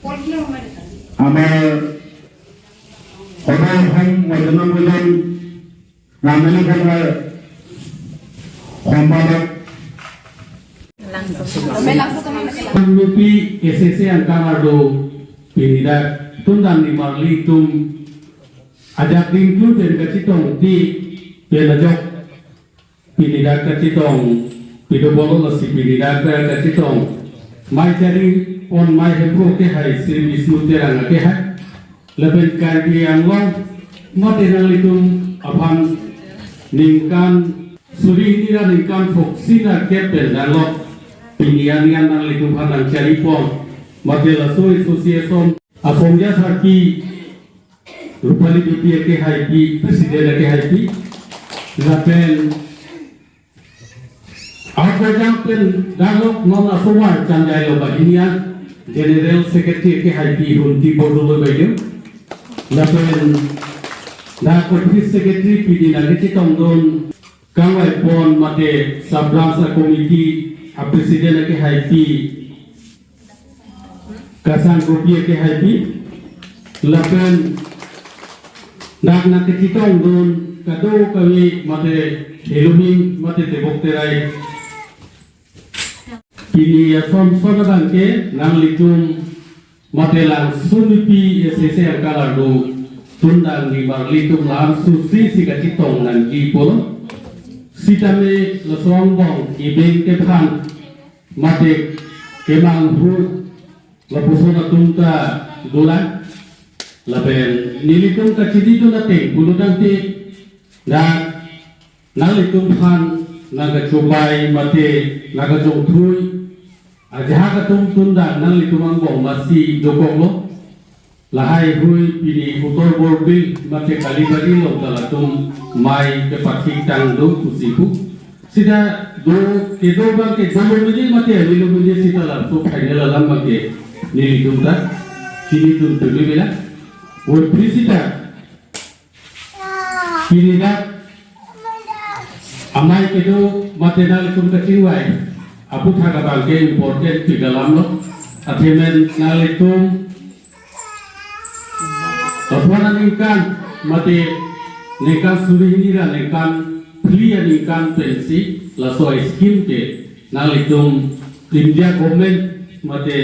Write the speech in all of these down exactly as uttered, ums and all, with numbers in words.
আমাৰ সদৌ অসম মধ্যমীয়া উন্নয়ন ৰামধেনু সংঘৰ সম্পাদক Nupi S S A angkang arlo pini dak tundang nimarli atum ajak dingklu pen kachetong ti pen ajok pini dak kachetong pido bolo lasi pini dak kachetong mai chari pon mai hemphu kehai Sri Bisnu Terang kehai lapen Karbi Anglong mate nanglitum aphan ningkan suri hini ra ningkan throksi ra kep pen danglo pini anian nanglitum aphan nangchari pon mate laso association asongja sarpi Rupali Bey kehaipi, President kehaipi, lapen Abraham pen Dalok non asomar chanjai lo bahinian General Secretary kehaipi Hunti Bordulo Bey, lapen dak Office Secretary pidi nangkachetongdun kangvai pon mate Sub Branch Committee a President kehaipi Kasang Gopi kehaipi lapen dak nangkachetongdun kadokave mate Helomi mate Tebok Terai pini ason son abangke nanglitum mate Langsun Nupi S S A angkang arlo tundang nimarli atum lam susi si kachetong nangji pon sitame laso angbong kebeng kephan mate kemanghu lapuson atum ta dolang lapen nelitum kachididun ateng pulotangte dak nanglitum aphan nangkachobai mate nangkachongthui ajahak atum tundang nanglitum angbong masi dokoklo. Lahai hui pini Uttor Borbil mate Kalibari along ta latum mai kepathik tangdun pusi pu. Sita do kedo abangke dolo midi mate alilo midi sita laso final alam abangke nelitum ta chinidun tuli bela. Hui phi sita pini dak amei kedo mate nanglitum kachingvai aputhak abangke important pik alam lo. Athemen nanglitum aphan aningkan mate ningkan suri hini ra ningkan phli aningkan pensi laso scheme ke nanglitum India government mate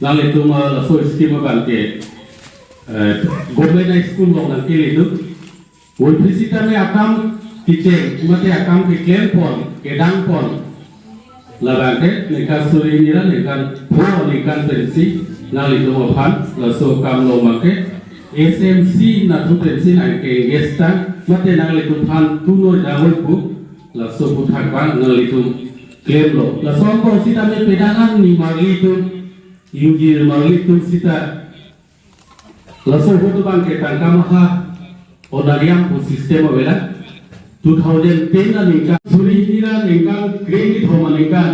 nanglitum, ah, laso scheme abangke, eh, government high school along nangkele dun. Hui phi sitame akam kecheng mate akam keklem pon kedang pon labangke ningkan suri hini ra ningkan pho ningkan pensi nanglitum aphan laso akam lo abangke S M C nathu pensi nangke-engage tang mate nanglitum aphan tunoi dangoi pu laso aputhak abang nanglitum klemlo. Laso angbong sitame pedangan nimarli atum, U G nimarli atum sita laso ahut abangke tangka maha onariam pu system avela. Two thousand ten aningkan suri hini ra ningkan kre-kethom aningkan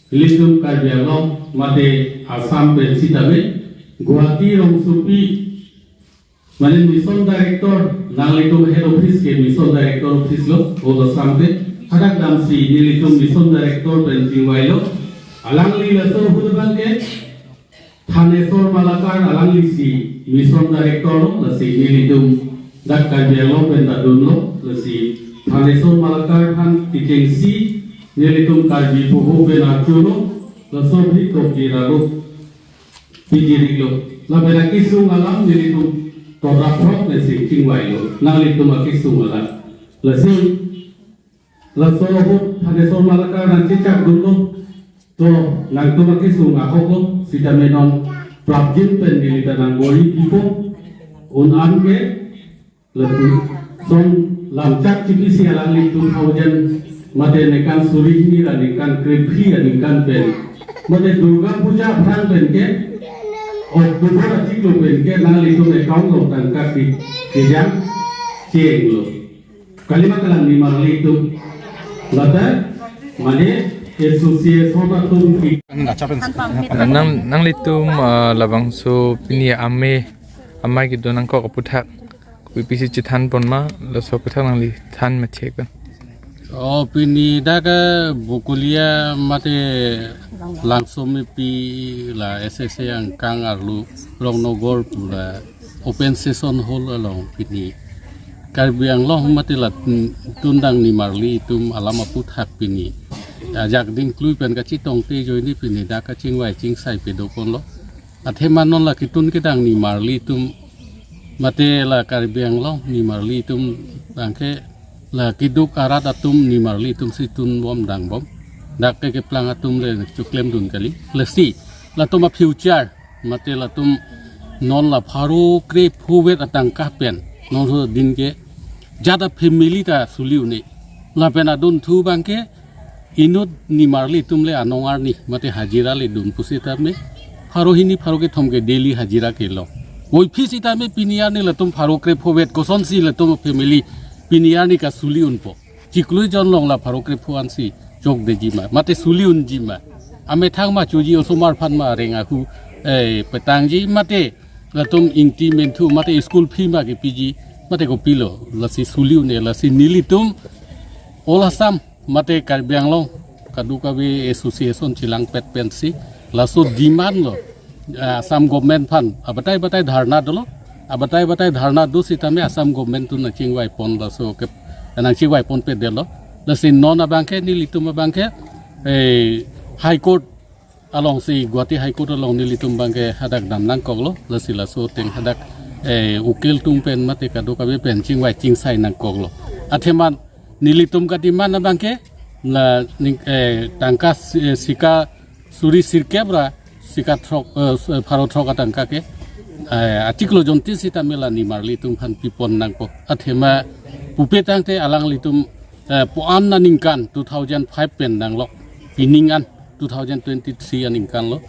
ilitum Karbi Anglong mate Assam pen sitame Guwahati rongsopi mane mission director, nanglitum head office ke mission director office lo, Old Assam pen. Hadak damsi nelitum mission director pen chingvailo. Alangli laso ahut abangke Thaneswar Malakar alanglisi mission director lo, lasi nelitum dak Karbi Anglong pen ta dunlo, lasi Thaneswar Malakar aphan kechengsi nelitum Karbi Poho pen arjulo, laso abidi tokji ralo piji riklo. Lapen akesung alam nelitum todraprok pensi chingvailo, nanglitum akesung alam. Lasi laso ahut Thaneswar Malakar nangchechak dunlo. To nangtum akesung ahoklo, sitame non prapjin pen neli ta nangbor-i pipo. Un-an ke lapuson lamchak chipisi alangli two thousand mate ningkan suri hini ra ningkan krephli aningkan pen mate Durga Puja aphrang pen ke October achiklo pen ke nanglitum account along tangka ke kejang chenglo. Kalima kalang nimarli atum. Lata mane association atum ki. Nang nanglitum, ah, labangso pini amei amei kedo nangkok aputhak kopisi chethan pon ma, laso aputhak nangli than machek kan. O pini dak Bokolia mate Langsomepi la S S A angkang arlo Rongnogor pu la open session hall along pini Karbi Anglong mate la tundang nimarli atum alam aphuthak pini ajak dingklui pen kachetongte ajoine pini dak kachingvai chingsai pado ponlo. Athema non la ketun kedang nimarli atum mate la Karbi Anglong nimarli atum abangke la keduk arat atum nimarli atum si tunbom dangbom. Dak ke keplang atum le choklemdun kali. Lasi latum a future mate latum non la pharo krepho vet atangka pen non so din ke jat a family ta suli un-e. Lapen adunthu abangke inut nimarli atum le anong arni mate hajira le dun pusitame pharo hini pharo kethom ke daily hajira kelong. Voiphit sitame pini arni latum pharo krepho vet, kosonsi latum family pini arni kasuli unpo? Chiklo jon along la pharo krepho ansi chokdeji ma mate suli unji ma? Amethang ma choji, osomar aphan ma areng ahu, eh, petangji mate latum ingti menthu mate school fee ma kepiji mate kopilo? Lasi suli un-e. Lasi nelitum All Assam mate Karbi Anglong kadokave association chelangpet pensi laso demand lo, eh, Assam government aphan abatai batai dharna dolo. Abatai batai dharna do sitame Assam government atum nangchingvai pon laso ke nangchingvai ponpe detlo. Lasi non abangke nelitum abangke, eh, High Court alongsi, Guwahati High Court along nelitum abangke hadak dam nangkoklo. Lasi laso ateng hadak, eh, ukil atum pen mate kadokave pen chingvai chingsai nangkoklo. Athema nelitum kademand abangke la ning, eh, tangka si-, eh, sika suri sirkep ra sika throk, eh, s-, eh, pharo throk atangka ke, eh, achiklo jontin sitame la nimarli atum aphan pipon nangpo. Athema pupe tangte alanglitum, eh, puan aningkan two thousand five pen nanglo, pining an two thousand twenty-three aningkan lo.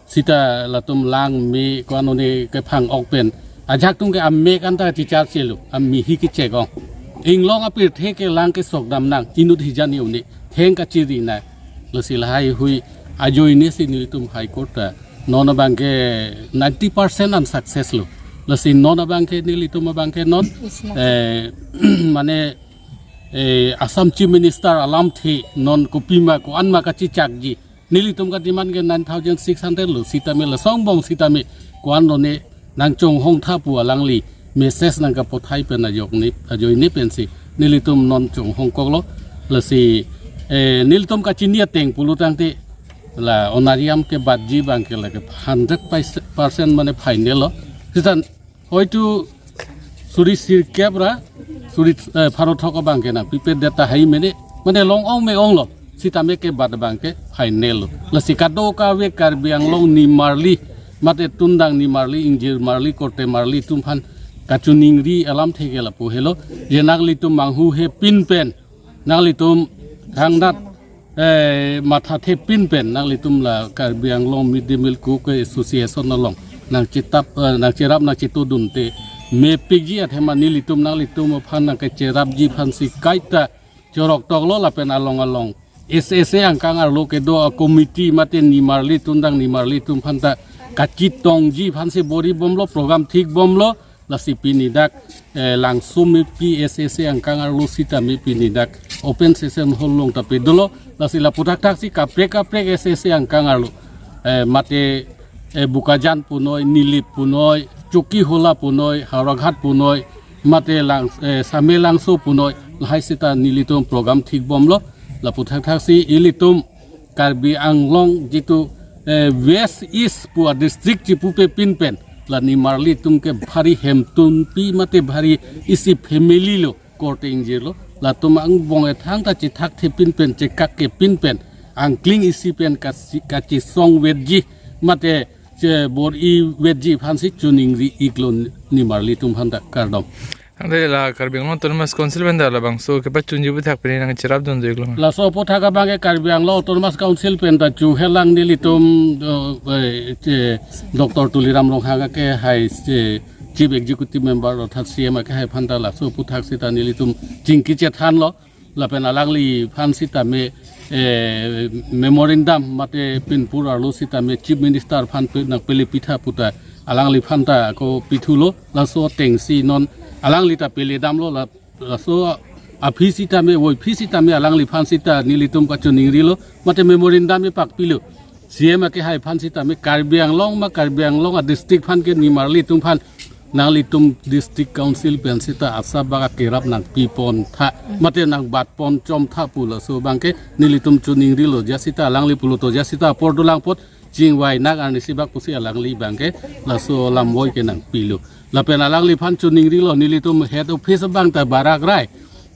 Sita latum lang me ko-an one kephang ok pen ajak atum ke amek anta chichar chelo, amihi kechek ong. Inglong apirthe ke lang kesok dam nang, inut hijani une theng kachiri nang. Lasi lahai hui ajoine si nelitum High Court ta non abangke ninety percent unsuccess lo. Lasi non abangke nelitum abangke non, eh, mane, eh, Assam Chief Minister alamthe non kopima ko-an ma kachechakji. Nelitum kademand ke nine thousand six hundred lo, sitame laso angbong sitame ko-an lone nangchonghong tha pu alangli message nangkapothai pen ajok ni, ajoine pensi nelitum non chonghong koklo. Lasi, eh, nelitum kachini ateng pulo tangte la honorarium kebatji abangke lake hundred percent mane final lo. Sita hoitu suri sirkep ra suri, eh, pharo throk abangke nangpipe det tahai mene, mane long ong me onglo, sitame kebat abangke final lo. Lasi kadokave Karbi Anglong nimarli mate tundang nimarli, ingjir marli, korte marli atum aphan kachiningri alamthe ke lapu helo, je nanglitum manghuhe pin pen, nanglitum thangnat, eh, mathathe pin pen nanglitum la Karbi Anglong Mid Day Meal Cook Association along nangchetap, eh, nangcherap nangchetodunte mepikji. Athema nelitum nanglitum aphan nangkecherapji aphansi kaita chorok toklo. Lapen along along S S A angkang arlo kedo a committee mate nimarli tundang nimarli atum aphanta kachetongji aphansi bor-i bomlo, program thik bomlo. Lasi pini dak, eh, Langsomepi S S A angkang arlo sitame pini dak open session hall along ta padolo. Lasi lapu thakthaksi kaprek kaprek S S A angkang arlo, eh, mate, eh, Bokajan punoi, Nilip punoi, Chokihola punoi, Howraghat punoi, mate Lang, eh, Samelangso punoi, lahai sita nelitum program thik bomlo. Lapu thakthaksi ilitum Karbi Anglong jitu, eh, West East pu a district chipupe pin pen la nimarli atum ke bhari hemtunpi mate bhari isi family lo, korte ingjir lo. Latum angbong ethang ta chethakthe pin pen, chekakke pin pen, angkling isi pen kasi, kachesong vetji mate che bor-i vetji aphansi chiningri iklo nimarli atum aphanta, kardom. Ante la Karbi Anglong Autonomous Council pen ta labangso kepachunji aphuthak pini nangcherapdun iklo. Laso aphuthak abangke Karbi Anglong Autonomous Council pen ta chuhelang nelitum, eh, eh, che Doctor Tuliram Ronghang ke hai che Chief Executive Member orthat C M ke hai aphanta laso aphuthak sita nelitum chingki chethanlo. Lapen alangliphan sitame, eh, memorandum mate pinpur arlo sitame Chief Minister aphan pe, nangpele pitha puta alangliphan ta ako pithulo. Laso atengsi non alangli ta pele damlo, la, laso aphi sitame, oi phi sitame alangliphan sita nelitum kachoningrilo, mate memorandum epakpilo. C M akehai aphan sitame Karbi Anglong ma Karbi Anglong a district aphan ke nimarlitum aphan nanglitum district council pen sita asap bak akerap nangpipontha, mate nangbatponchomtha pu laso abangke nelitum choningrilo, ja sita alangli pulote ja sita apor dolang apot chingvai nang arnisi bak pusi alangli abangke laso lamvoi ke nangpilo. Lapen alangliphan choningrilo, nelitum head office abang ta Barak Rai.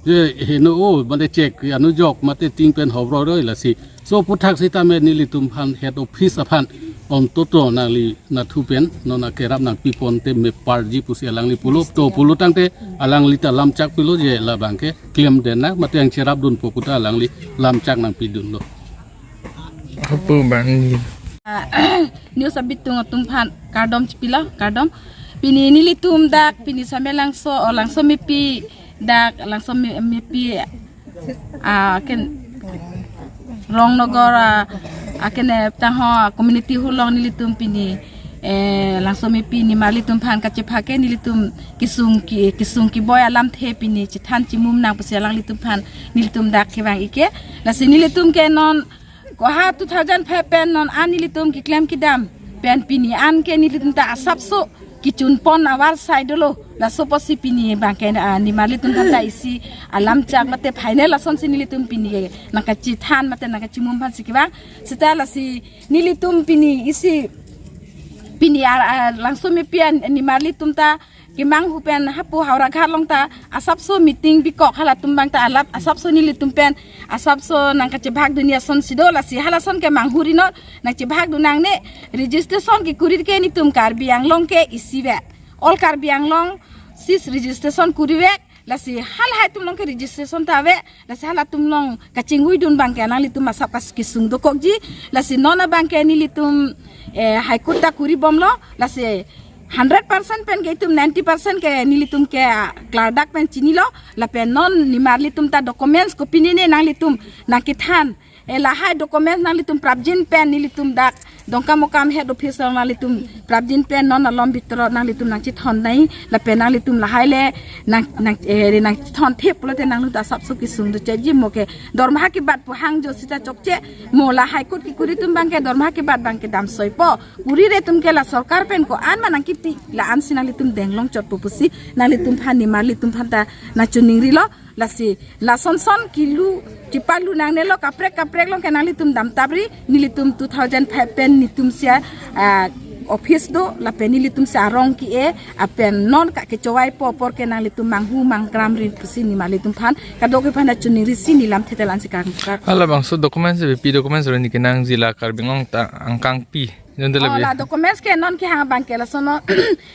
Je heno o, mate chek anu jok, mate ting pen hobroi lasi. So aphuthak sitame nelitum aphan head office aphan ontoto nangli nathu pen non akerap nangpiponte meparji pusi alangli pulo. To pulo tangte alangli ta lamchak pilo je labangke klemden nang, mate nangcherapdunpo pu ta alangli lamchak nangpidunlo. Apo bang ni. Ah, news abitung atum aphan kardom chipilo, kardom. Pini nelitum dak, pini Samelangso, o Langsomepi dak, Langsomepi, ah, ken Rongnogor, ah, ah, ken, eh, tangho community hall along nelitum pini, eh, Langsomepi nimarlitum aphan kachephak ke nelitum kesung ke, kesung keboi alamthe pini chethan chimum nang pusi alanglitum aphan nelitum dak kevang ik ke. Lasi nelitum ke non ko ha two thousand five pen non an nelitum keklem kedam pen pini an ke nelitum ta asapso kechunpon avarsai dolo. Laso apotsi pini abangke, ah, nimarlitum aphan ta isi alamchak mate final asonsi nelitum pini ke nangkachethan mate nangkachimum aphansi kevang. Seta lasi nelitum pini isi pini ar, ar Langsomepi an nimarlitum ta kemanghu pen hapu Howraghat along ta asapso meeting bikok, halatum abang ta alat asapso nelitum pen asapso nangkachebhakdunji asonsi do, lasi halason ke manghuri non nangchebhakdun nangne. Registration kekuri ke nelitum Karbi Anglong ke isi vek, all Karbi Anglong sis registration kuri vek. Lasi halahai atum along ke registration ta ave, lasi halatum along kachingvuidun abangke nanglitum asap kas kesung dokokji. Lasi non abangke nelitum, eh, High Court ta kuri bomlo. Lasi hundred percent pen ke itum ninety percent ke nelitum ke, ah, klardak pen chinilo. Lapen non nimarlitum ta documents kopine ne nanglitum nangkethan, eh, lahai documents nanglitum prapjin pen nelitum dak Dongkamukam head office along nanglitum prapjin pen non alom bitro nanglitum nangchethon nai, lapen nanglitum lahai le nang, nang, eh, nangchethon thep pulote nangluta asapso kesung dochekji. Mo ke dormaha kebat pu hangjo sita chokche. Mo la High Court kekuri atum abangke dormaha kebat abangke damsoipo. Kurire atum ke la sorkar pen ko-an ma nangkipi, la-ansi nanglitum denglong chotpo pusi nanglitum aphan nimarlitum aphan ta nangchoningrilo. Lasi lasonson kilu chipalu nangnelo, kaprek kaprek along ke nanglitum damtapri. Nelitum two thousand five pen nelitum sia, ah, office do, lapen nelitum sia arong ke-e, apen non ka kechowaipo apor ke nanglitum manghu mangkramri pusi nimarlitum aphan kadokave aphan ta choningrisi nelam thetelan si kangkar. Halabangso documents, B P documents ro ni kenangji la Karbi Anglong ta angkangpi. Jondela Oh, bi. La documents ke non kehang abangke lasono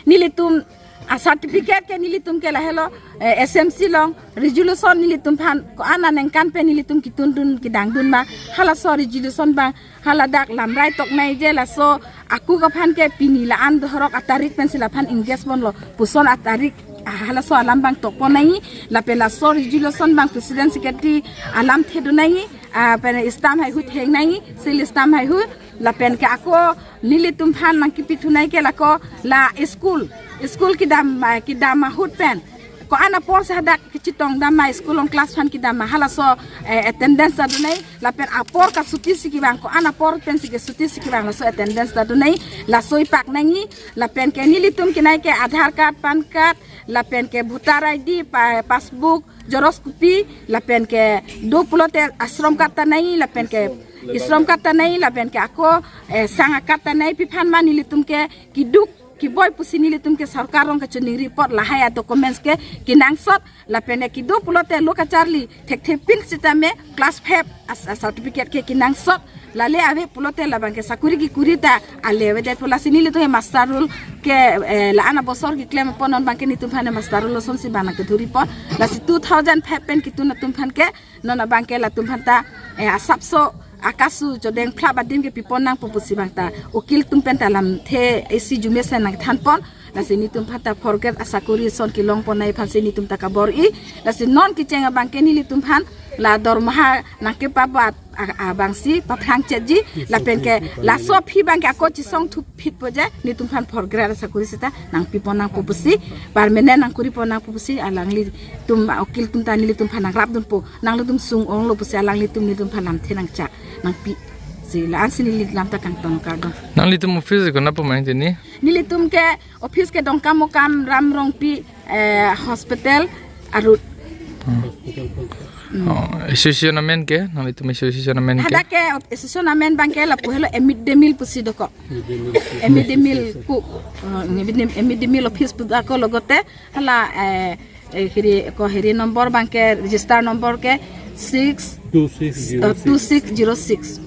nelitum a certificate ke nelitum ke lahelo, eh, S M C along resolution nelitum aphan ko-an aningkan pen nelitum ketundun kedangdun ma, halaso resolution abang haladak lamrai toknai je laso akuk aphan ke pini la-an dohorok atarik pensi laphan engage bomlo puson atarik, ah, halaso alam abang tokpon nai. Lapen laso resolution abang president secretary alamthe do nai, ah, pen stamp haihu theng nai, seal stamp haihu. Lapen ke ako nelitum aphan nangkipithu nai ke lako la school, school kedam, ah, kedam ahut pen ko-an apor si hadak kechetongdam ma, school along class aphan kedam ma, halaso, eh, attendance ta do nai. Lapen apor kasutisi kevang, ko-an apor pensi kesutisi kevang, laso attendance ta do nai. Laso ipak nangji. Lapen ke nelitum kenai ke Aadhaar card, PAN card, lapen ke voter I D, pa-, passbook, xerox copy, lapen ke do pulote ashram card ta nai, lapen ke ashram card ta nai, lapen ke ako, eh, sang a-card ta nai, pi aphan ma nelitum ke keduk keboi pusi nelitum ke sorkar along kachoningri apot lahai a-documents ke kenangsot. Lapen ke kedo pulote lo kacharli thekthe pin sitame class five as, a certificate ke kenangsot. Lale ave pulote labangke sakuri kekuri ta ale avedet pu. Lasi nelitum he muster roll ke, eh, la-an abosor keklem apot non abangke nelitum aphan muster roll asonsi abang nangkeduri apot. Lasi two thousand five pen ketun atum aphan ke non abangke latum aphan ta, eh, asapso akasu chodeng phlap adim ke pipon nangpo pusi abang ta ukil atum pen ta lamthe isi jumesen nangthanpon. Lasi nelitum aphan ta fourth grade asakori ason kelong ponnai aphansi nelitum ta kabor-i. Lasi non kecheng abangke nelitum aphan la dormaha nangkepabat a-, abangsi paphrang chetji, lapen ke laso aphi abangke ako chesong thuphitpo je, nelitum aphan fourth grade asakori seta nangpi ponnangpo pusi, permanent nangkori ponnangpo pusi, alanglitum ukil atum ta nelitum aphan nangrapdunpo, nanglitum sung-onglo pusi, alanglitum nelitum aphan lamthe nangchak nangpi. Si la-ansi neli lam ta kangton kardom. Nanglitum office ko na pemain tini? Nelitum ke office ke Dongkamukam Ram Rongpi, eh, hospital arut. Oh, association amen ke? Nanglitum association amen ke? Hadak ke association amen abangke lapu helo amid de meal pusi dokok. Amid de meal ku, eh, amid de, amid de meal office pu dokok, logote hala, eh, eh, hiri ko hiri number abangke register number ke six, two six zero six. Eh, two six zero six.